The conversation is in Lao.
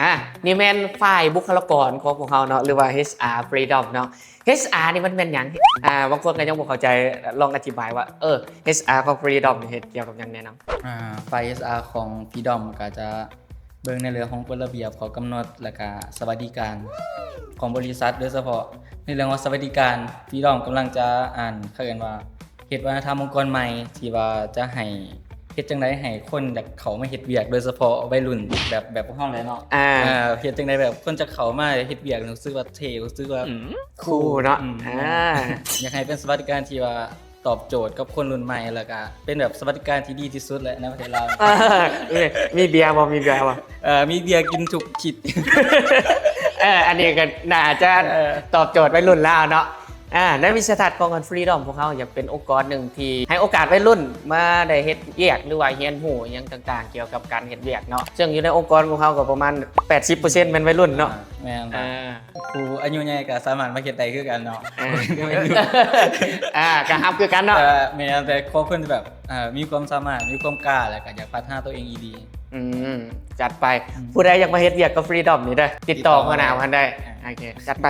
ອ່າ ນີ້ແມ່ນຝ່າຍບຸກຄະລາກອນຂອງພວກເຮົາເນາະ ຫຼືວ່າ ເອສ ອາ Freedom ເນາະ. ເອສ ອາ ນີ້ມັນແມ່ນຫຍັງ? ອ່າ ບາງຄົນກໍຍັງບໍ່ເຂົ້າໃຈ ລອງອະທິບາຍວ່າ ເອີ ເອສ ອາ ຂອງ Freedom ນີ້ເຮັດກ່ຽວກັບຫຍັງແດ່ເນາະ? ອ່າ ຝ່າຍ ເອສ ອາ ຂອງ Freedom ກໍຈະເບິ່ງໃນເລື່ອງຂອງກົດລະບຽບ ຂໍ້ກຳນົດ ແລ້ວກໍສະຫວັດດີການຂອງບໍລິສັດ ໂດຍສະເພາະໃນເລື່ອງຂອງສະຫວັດດີການ Freedom ກຳລັງຈະ ອ່າ ເຂົາເອີ້ນວ່າ ເຮັດວັດທະນະທຳອົງກອນໃໝ່ ທີ່ວ່າຈະໃຫ້ ເຮັດຈັ່ງໃດໃຫ້ຄົນຢາກເຂົ້າມາເຮັດວຽກ ໂດຍສະເພາະໄວລຸ້ນ ແບບ ແບບພວກເຮົາແຫຼະເນາະ ອ່າ ເຮັດຈັ່ງໃດແບບຄົນຈະເຂົ້າມາເຮັດວຽກ ຮູ້ສຶກວ່າເທ່ ຮູ້ສຶກວ່າ ອືມ ຄູລເນາະ ອືມ ອ່າ ຢາກໃຫ້ເປັນສະຫວັດດີການທີ່ວ່າຕອບໂຈດກັບຄົນລຸ້ນໃໝ່ ແລ້ວກະເປັນແບບສະຫວັດດີການທີ່ດີທີ່ສຸດແຫຼະໃນປະເທດລາວ. ເອີ ມີເບຍບໍ່? ມີເບຍບໍ່? ເອີ ມີເບຍກິນທຸກທິດ. ເອີ ອັນນີ້ກໍໜ້າຈະ ເອີ ຕອບໂຈດໄວລຸ້ນລາວເນາະ. ອ່າ ໃນວິສັຍທັດຂອງ Freedom ພວກເຮົາຢາກເປັນອົງກອນໜຶ່ງທີ່ໃຫ້ໂອກາດໄວລຸ້ນມາໄດ້ເຮັດວຽກ ຫຼືວ່າຮຽນຮູ້ຫຍັງຕ່າງໆ ກ່ຽວກັບການເຮັດວຽກເນາະ. ເຊິ່ງຢູ່ໃນອົງກອນຂອງເຮົາກໍປະມານແປດສິບເປີເຊັນແມ່ນໄວລຸ້ນເນາະ. ອ່າ ແມ່ນ ອ່າ ຜູ້ອາຍຸໃຫຍ່ກໍສາມາດມາເຮັດໄດ້ຄືກັນເນາະ. ອ່າ ອ່າ ກໍຮັບຄືກັນເນາະ. ແຕ່ແມ່ນ ແຕ່ຂໍຄົນທີ່ແບບ ເອີ ມີຄວາມສາມາດ ມີຄວາມກ້າ ແລ້ວກໍຢາກພັດທະນາຕົວເອງອີ່ຫຼີ. ອືມ ຈັດໄປ. ອືມ ຜູ້ໃດຢາກມາເຮັດວຽກກັບ Freedom ນີ້ເດີ ຕິດຕໍ່ ຕິດຕໍ່ຫົວໜ້າເພິ່ນໄດ້. ອ່າ ໂອເຄ ຈັດໄປ.